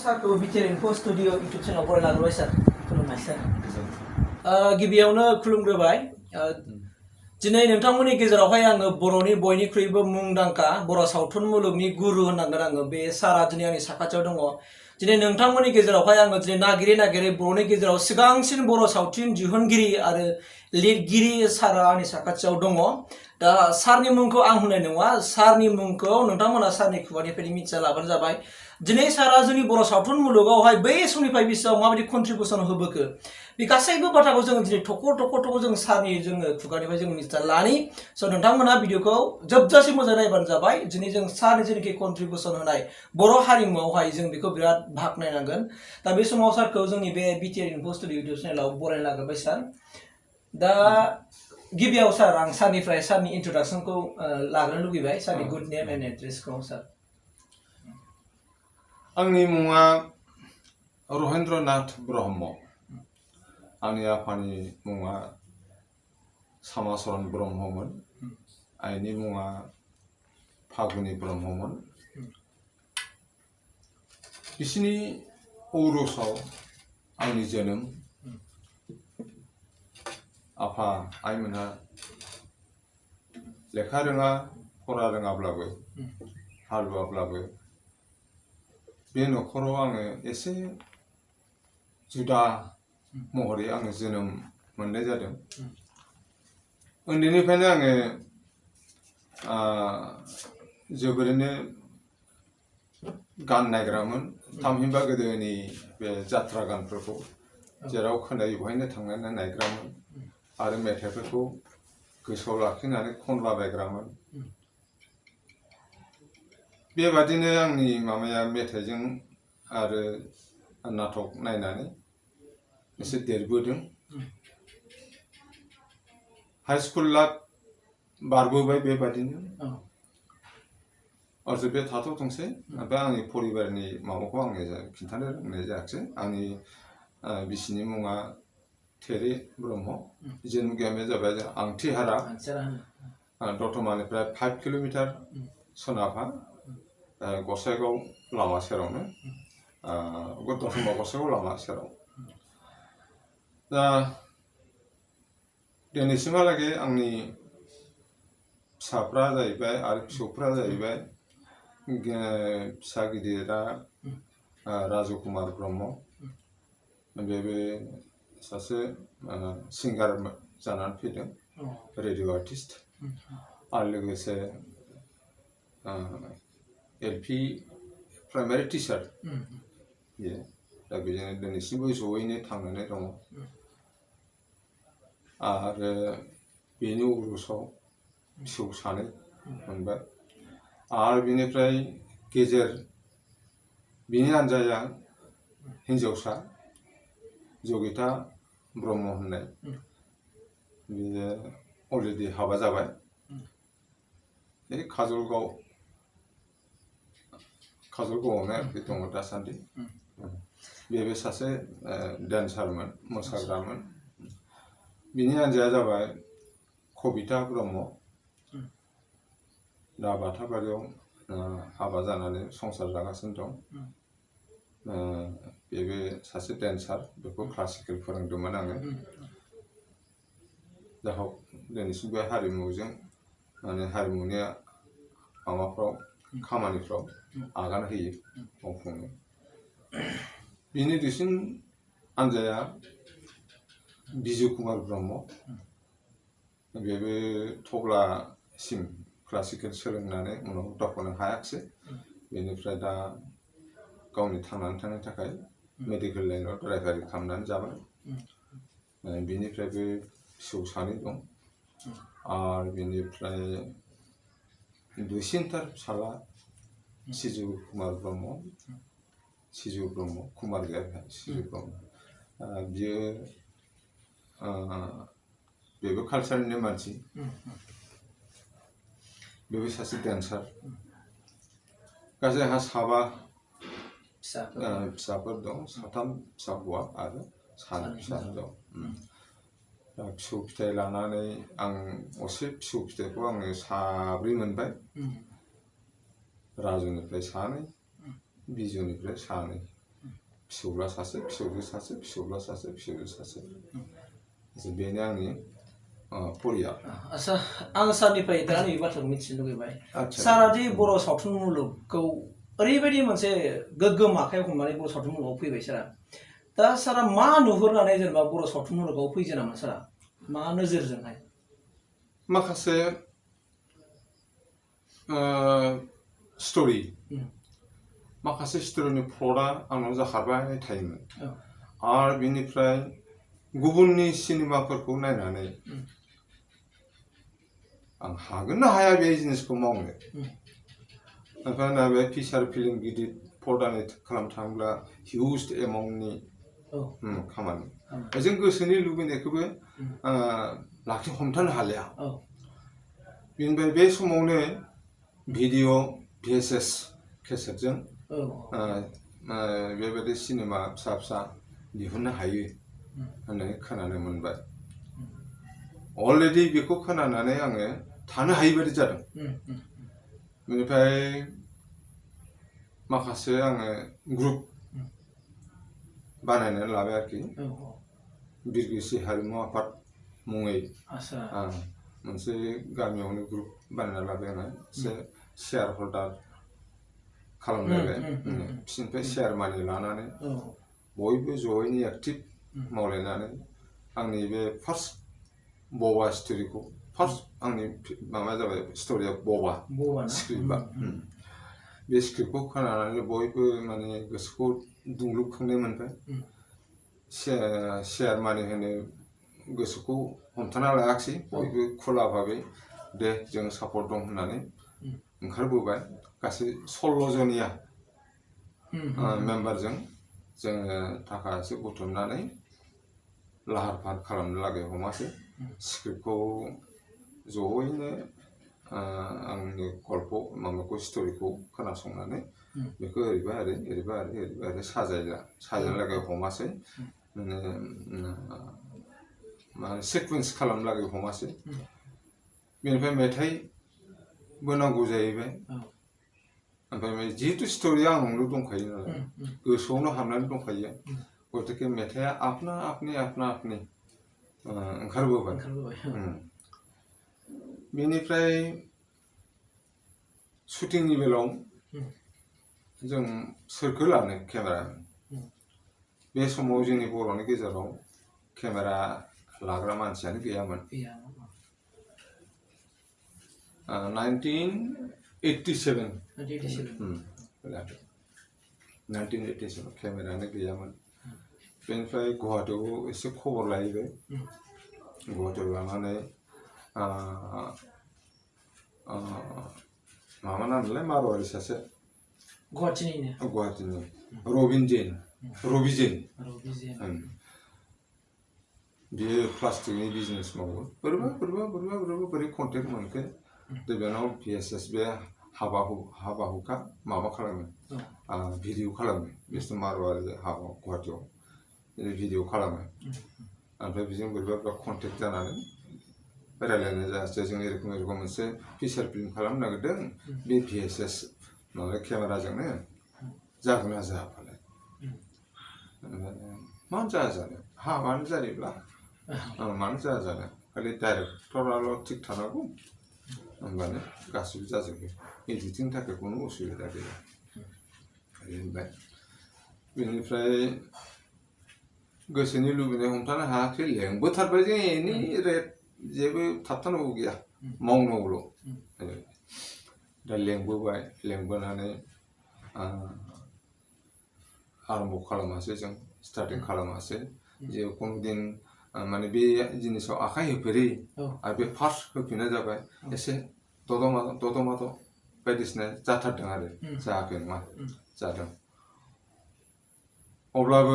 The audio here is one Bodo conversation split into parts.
Sarko BTR Info Studio YouTube channel बरायना लाग्रोबाय सार खुलुमनाय सार गिबियावनो खुलुमग्रोबाय दिनै नोंथांमोननि गेजेरावहाय आङो बर'नि बयनिख्रुइबो मुंदांखा बर' सावथुन मुलुगनि गुरु होननांगोन आङो बे सारा दिनै आंनि साखाथियाव दङ दिनै नोंथांमोननि गेजेरावहाय आङो दिनै नागिरै बर'नि गेजेराव सिगांसिन बर' सावथुन दिहुनगिरि आरो लिरगिरि सारा आंनि साखाथियाव दङ दा सारनि मुंखौ आं होनाय नङा सारनि मुंखौ नोंथांमोना सारनि खुगानिफ्राय मिथिना लाबानो जाबाय दिनै सारा जोंनि बर' सावथुन मुलुगावहाय बै समनिफ्राय बिसिबां माबायदि कन्ट्रिबिउसन होबोखो बे गासैबो बाथ्राखौ जों दिनै थख' जों सारनि जोङो खुगानिफ्राय जों मिथिना लानि स' नोंथांमोना भिडिअखौ जोबजासिम मोजाङै नायबानो जाबाय दिनै जों सारनि जेनाखि कन्ट्रिबिउसन होनाय बर' हारिमुआवहाय जों बेखौ बिराद बाख्नायनांगोन दा बे समाव सारखौ जोंनि बे BTR Info Studio YouTube चेनेलाव बरायना लाग्रोबाय सार दा गिबियाव सार आं सारनिफ्राय सारनि इन्ट्रडाक्सनखौ लाग्रोनो लुगैबाय सारनि गुड नेम एन्ड एड्रेसखौ सार आंनि मुङा रहेन्द्रनाथ ब्रह्म आंनि आफानि मुङा सामाचरन ब्रह्ममोन आइनि मुङा फागुनि ब्रह्ममोन बिसिनि औरसाव आंनि जोनोम आफा आइमोनहा लेखा रोङा फरा रोङाब्लाबो हालुवाब्लाबो बे न'खराव आङो एसे जुदा महरै आङो जोनोम मोननाय जादों उन्दैनिफ्रायनो आङो जोबोरैनो गान नायग्रामोन थामहिनबा गोदोनि बे जात्रा गानफोरखौ जेराव खोनायो बहायनो थांनानै नायग्रामोन आरो मेथाइफोरखौ गोसोआव लाखिनानै खनलाबायग्रामोन बेबादिनो आंनि माबाया मेथाइजों आरो नाटक नायनानै एसे देरबोदों हाई स्कुला बारबोबाय बेबादिनो अरसे बे थाथ'थोंसै ओमफ्राय आंनि परिबारनि माबाखौ आङो खिन्थानो रोंनाय जायाखिसै आंनि बिसिनि मुङा थेरे ब्रह्म जोनोम गामिया जाबाय आंथिहारा दतमानिफ्राय 5 किल'मिटार सोनाबहा गसाइगाव लामा सेरावनो दतमा गसाइगाव लामा सेराव दा दिनैसिमहालागै आंनि फिसाफ्रा जाहैबाय आरो फिसौफ्रा जाहैबाय फिसा गिदिरा राजु कुमार ब्रह्म बेबो सासे सिंगार जानानै फैदों रेडिअ आर्टिस्ट आरो लोगोसे LP प्राइमारि टिचार दा बेजोंनो दिनैसिमबो जयैनो थांनानै दङ आरो बेनि उरुसाव फिसौ सानै मोनबाय आरो बेनिफ्राय गेजेर बिनि आनजाया हिन्जावसा जगिता ब्रह्म होननाय बियो अलरेडि हाबा जाबाय बे काजलगावआवनो आरोखि दङ दासान्दि बेबो सासे डेन्सारमोन मोसाग्रामोन बिनि आनजाया जाबाय कबिता ब्रह्म दा बाथाबारियाव हाबा जानानै संसार जागासिनो दं बेबो सासे डेन्सार बेखौ क्लासिकेल फोरोंदोंमोन आङो दा हक दिनैसिमबो हारिमुजों माने हारिमुनि माबाफ्राव खामानिफ्राव आगान होयो मावफुङो बिनि दुइसिन आनजाया बिजु कुमार ब्रह्म बेबो थब्लासिम क्लासिकेल सोलोंनानै उनाव दावखोनो हायाखिसै बेनिफ्राय दा गावनि थांनानै थानो थाखाय मेडिकेल लाइनाव ड्राइभारि खालामनानै जाबाय बिनिफ्रायबो फिसौ सानै दं आरो बिनिफ्राय दुइसिनथार फिसाला सिजु कुमार ब्रह्म सिजु ब्रह्म कुमार गैया सिजु ब्रह्म बियो बेबो कालचारनि मानसि बेबो सासे डेन्सार गासै आंहा साबा फिसाफोर दं साथाम फिसा हौवा आरो सानै फिसा हिनजाव दा फिसौ फिथाइ लानानै आं असे फिसौ फिथाइखौ आङो साब्रै मोनबाय राजुनिफ्राय सानै बिजुनिफ्राय सानै फिसौला सासे फिसौजो सासे फिसौला सासे फिसौजो सासे बेनो आंनि परियाल आच्छा आं सारनिफ्राय दा नैबे बाथ्राखौ मिथिनो लुगैबाय आच्छा सारा दि बर' सावथुन मुलुगखौ ओरैबायदि मोनसे गोग्गोम आखाइ हमनानै बर' सावथुन मुलुगाव फैबाय सारा दा सारा मा नुहुरनानै जेनेबा बर' सावथुन मुलुगाव फैजेनामोन सारा मा नोजोरजोंहाय माखासे स्ट'रि माखासे स्ट'रिनि प्लटआ आंनाव जाखारबाय थायोमोन आरो बिनिफ्राय गुबुननि सिनेमाफोरखौ नायनानै आं हागोन ना हाया बे जिनिसखौ मावनो ओमफ्राय ना बे फिचार फिल्म गिदिर पर्दानि खालामनो थाङोब्ला हिउज एमाउन्टनि खामानि जों गोसोनि लुबैनायखौबो लाखि हमथानो हालिया बेनिफ्राय बे समावनो भिडिअ VHS केसेटजों बेबायदि सिनेमा फिसा फिसा दिहुननो हायो होननानै खोनानो मोनबाय अलरेडि बेखौ खोनानानै आङो थानो हायि बायदि जादों बेनिफ्राय माखासे आङो ग्रुप बानायनानै लाबाय आरोखि बिरगोस्रि हारिमु आफाद मुङै मोनसे गामियावनो ग्रुप बानायना लाबाय आङो एसे शेयार हल्डार खालामलायबाय बिसोरनिफ्राय शेयार मानि लानानै बयबो जयैनो एक्टिभ मावलायनानै आंनि बे फार्स्ट बबा स्ट'रिखौ फार्स्ट आंनि माबा जाबाय स्ट'रिया बबा स्क्रिप्टआ बे स्क्रिप्टखौ खोनानानै बयबो माने गोसोखौ दुंलुबखांनाय मोनबाय शेयार मानि होनो गोसोखौ हमथाना लायाखिसै बयबो खुला भाबै दे जों सापर्ट दं होननानै ओंखारबोबाय गासै 16 जनिया मेम्बारजों जोङो थाखा एसे बुथुमनानै लाहार फाहार खालामनो लागै हमासै स्क्रिप्टखौ जयैनो आंनि गल्प माबाखौ स्ट'रिखौ खोनासंनानै बेखौ ओरैबा ओरै ओरैबा ओरै ओरैबा ओरै साजायनो लागै हमासै माने सिकुवेन्स खालामनो लागै हमासै बेनिफ्राय मेथाइबो नांगौ जाहैबाय ओमफ्राय जिहेतु स्ट'रिया आंनावनो दंखायो नालाय गोसोआवनो हाबनानै दंखायो गतिके मेथाइया आपना आपनि ओंखारबोबाय बेनिफ्राय शुटिंनि बेलायाव जों सोरखौ लानो केमेरा बे समाव जोंनि बर'नि गेजेराव केमेरा लाग्रा मानसियानो गैयामोन 1987 केमेरायानो गैयामोन बेनिफ्राय गुवाहाटीयाव एसे खबर लाहैबाय गुवाहाटीयाव लानानै माबा नामलाय मारवारि सासे गुवाहाटीनि रबि जैन बियो प्लास्टिकनि बिजनेस मावो बोरै कन्टेक्ट मोनखो बेनाव VHS बे हाबा हुखा माबा खालामो भिडिअ खालामो बिसोर मारवारि हाबा गुवाहाटीयाव भिडिअ खालामो ओमफ्राय बेजों बोरैबा कन्टेक्ट जानानै रायज्लायनाय जायासै जों एरखम मोनसे फिचार फिल्म खालामनो नागिरदों बे VHS माबा केमेराजोंनो जागोन ना जाया फालाय मानो जाया जानो हाबानो जायोब्ला मानो जाया जानो खालि डाइरेक्टराल' थिग थानांगौ होनबानो गासिबो जाजोबो एडिटिंनि थाखाय खुनु उसुबिदा गैया ओरैबाय बेनिफ्राय गोसोनि लुबैनाय हमथानो हायाखै लेंबोथारबाय जों एनि रेट जेबो थाबथानांगौ गैया मावनांगौल' दा लेंबोनानै आरम्भ खालामासै जों स्टार्टिं खालामासै जे कोनो दिन माने बे जिनिसाव आखाइ होफेरै आरो बे फार्स्ट होफिननाय जाबाय एसे ददमाद' बायदिसिना जाथारदों आरो जायाखै नङा जादों अब्लाबो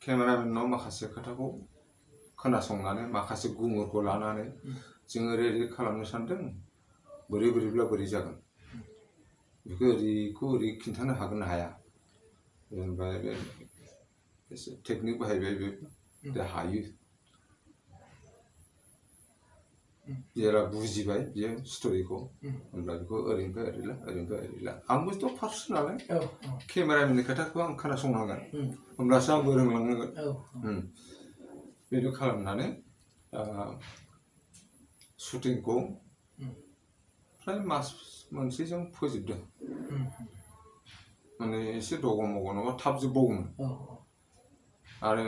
केमेरामेननाव माखासे खोथाखौ खोनासंनानै माखासे गुमुरखौ लानानै जोङो रेडि खालामनो सानदों बोरैब्ला बोरै जागोन बेखौ ओरै खिन्थानो हागोन ना हाया जेनेबा एसे टेकनिक बाहायबाय बे हायो जेला बुजिबाय बियो स्ट'रिखौ होनब्ला बेखौ ओरैनिफ्राय ओरैला आंबोथ' फार्स्ट नालाय केमेरामेननि खोथाखौ आं खोनासंनांगोन होमब्लासो आंबो रोंलांनांगोन बेखौ खालामनानै शुटिंखौ फ्राय मास मोनसेजों फोजोबदों माने एसे दग' मग' नङा थाब जोबबावगौमोन आरो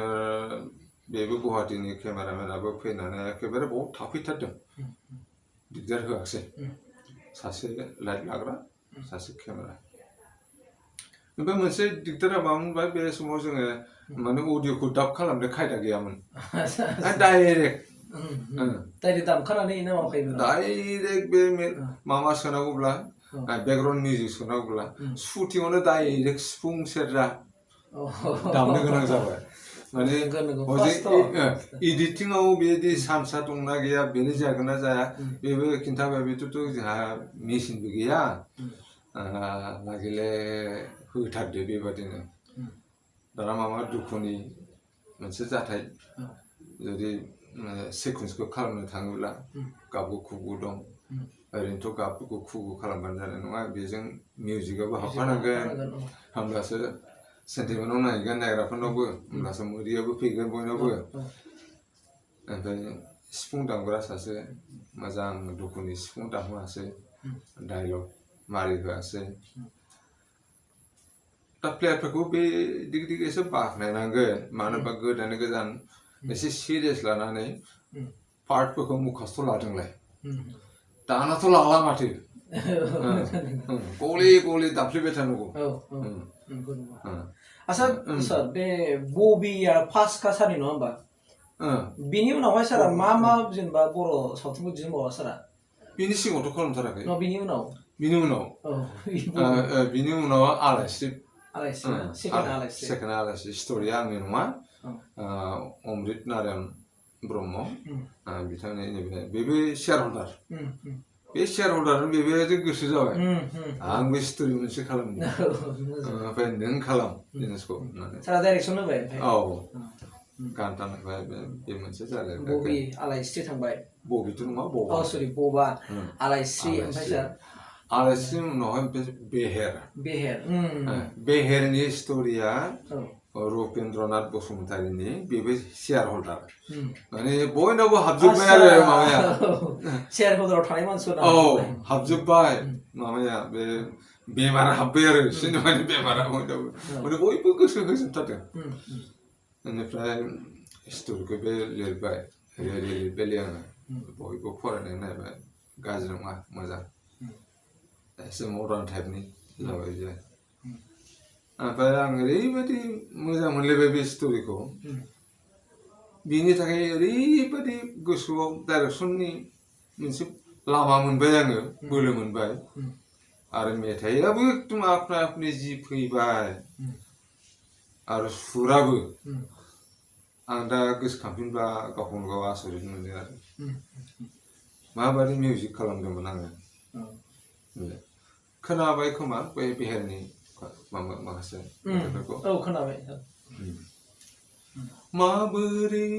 बेबो गुवाहाटीनि केमेरामेनाबो फैनानै एखेबारे बहुत थाफैथारदों दिगदार होआखिसै सासे लाइट लाग्रा सासे केमेरा ओमफ्राय मोनसे दिगदारा मामोनबा बे समाव जोङो माने अडिअ'खौ डाब खालामनो खायदा गैयामोन डाइरेक्ट दामखानानै ना माबाखायोमोन डाइरेक्ट बे माबा सोनांगौब्ला बेकग्राउन्ड मिउजिक सोनांगौब्ला शुटिंआवनो डाइरेक्ट सिफुं सेरजा दामनो गोनां जाबाय माने एडिटिंआव बेदि चान्सआ दंना गैया बेनो जागोन ना जाया बेबो खिन्थाबाय बेथ' जोंहा मेचिनबो गैया लागिले होथारदो बेबादिनो दाना माबा दुखुनि मोनसे जाथाय जुदि सिकुवेन्सखौ खालामनो थाङोब्ला गाबु खुगु दं ओरैनोथ' गाबखौ खुगु खालामबानो जानाय नङा बेजों मिउजिकआबो हाबफानांगोन होमब्लासो सेन्टिमेन्टआव नायगोन नायग्राफोरनावबो होमब्लासो मोदैयाबो फैगोन बयनावबो ओमफ्राय सिफुं दामग्रा सासे मोजां दुखुनि सिफुं दामहोआसै डायलग मारि होआसै दा प्लेयारफोरखौ बे दिग दिग एसे बाख्नायनांगोन मानो होनबा गोदान एसे सिरियास लानानै पार्टफोरखौ मुखास्थ' लादोंलाय दानाथ' लाला माथो गले दाफ्लेबाय थानांगौ आच्छा सार बे बबिया फार्स्ट कासारनि नङा होमबा बिनि उनावहाय सारा मा जेनेबा बर' सावथुनखौ दिहुनबावा सारा बिनि सिगाङावथ' खालामथाराखै बिनि उनाव आलायस्रि सेकेन्ड आलायस्रि स्ट'रिया आंनि नङा अमृत नारायण ब्रह्म बिथांनि बेबो शेयार हल्डार बे शेयार हल्डारनो बेबो गोसो जाबाय आं बे स्ट'रि मोनसे खालामनो ओमफ्राय नों खालाम जिनिसखौ होननानै औ गान थांबाय बे मोनसे जालाय बबि आलायस्रि थांबाय बबिथ' नङा बबा आलायस्रि ओमफ्राय सार आलायस्रि उनावहाय बेहेरनि स्ट'रिया रुपेन्द्रनाथ बसुमतारीनि बेबो शेयार हल्डार माने बयनावबो हाबजोब्बाय आरो माबाया शेयार हल्डाराव थानाय मानसिफोर हाबजोब्बाय माबाया बे बेमारा हाब्बाय आरो सिनेमानि बेमारा बयनावबो माने बयबो गोसो होजोबथारदों बेनिफ्राय स्ट'रिखौ बे लिरबाय आङो बयबो फरायनाय नायबाय गाज्रि नङा मोजां एसे मडार्न टाइपनि जाबाय बे ओमफ्राय आं ओरैबायदि मोजां मोनलायबाय बे स्ट'रिखौ बिनि थाखाय ओरैबायदि गोसोआव डाइरेक्सननि मोनसे लामा मोनबाय आङो बोलो मोनबाय आरो मेथाइआबो एकदम आपना आपनि जि फैबाय आरो सुराबो आं दा गोसोखांफिनबा गावखौनो गाव आसरित मोनो आरो माबायदि मिउजिक खालामदोंमोन आङो खोनाबाय खोमा बै बेहेरनि माखासे मेथाइफोरखौ खोनाबाय माबोरै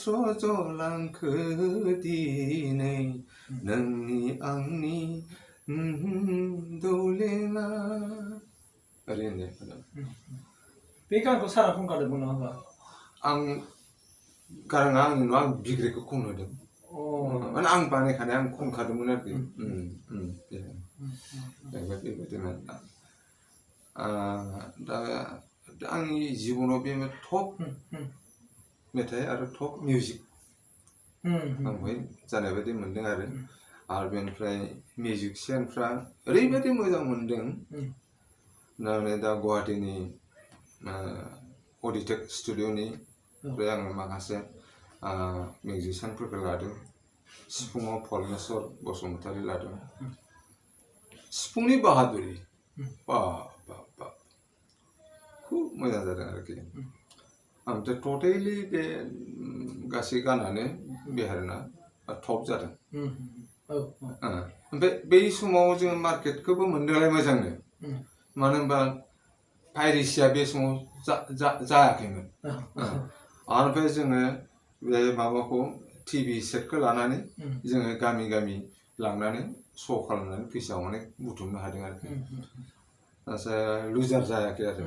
थस'जलांखो दिनै नोंनि आंनि दौलेङा ओरै होननाय बे गानखौ सारा खनखादोंमोन नङा होमबा आं गाराङा आंनि नङा आं बिग्रायखौ खनहोदों माने आं बानायखानाय आं खनखादोंमोन आरोखि बेबायदिमोन दा आंनि जिबनाव बे टप मेथाइ आरो टप मिउजिक आं बेहाय जानाय बायदि मोनदों आरो बेनिफ्राय मिउजिसियानफ्रा ओरैबायदि मोजां मोनदों माने दा गुवाहाटीनि अडिटेक स्टुडिअ'नि ओमफ्राय आङो माखासे मिउजिसियानफोरखौ लादों सिफुङाव फलनेस्वर बसुमतारी लादों सिफुंनि बाहादुरि बा खुब मोजां जादों आरोखि ओमफ्राय टटेलि बे गासै गानानो बिहारिना टप जादों ओमफ्राय बै समाव जों मार्केटखौबो मोनदोंलाय मोजांनो मानो होनबा पाइरेसिया बे समाव जायाखैमोन ओमफ्राय जोङो बे माबाखौ टिभि सेटखौ लानानै जोङो गामि गामि लांनानै श' खालामनानै फैसा अनेक बुथुमनो हादों आरोखि लुजार जायाखै आरो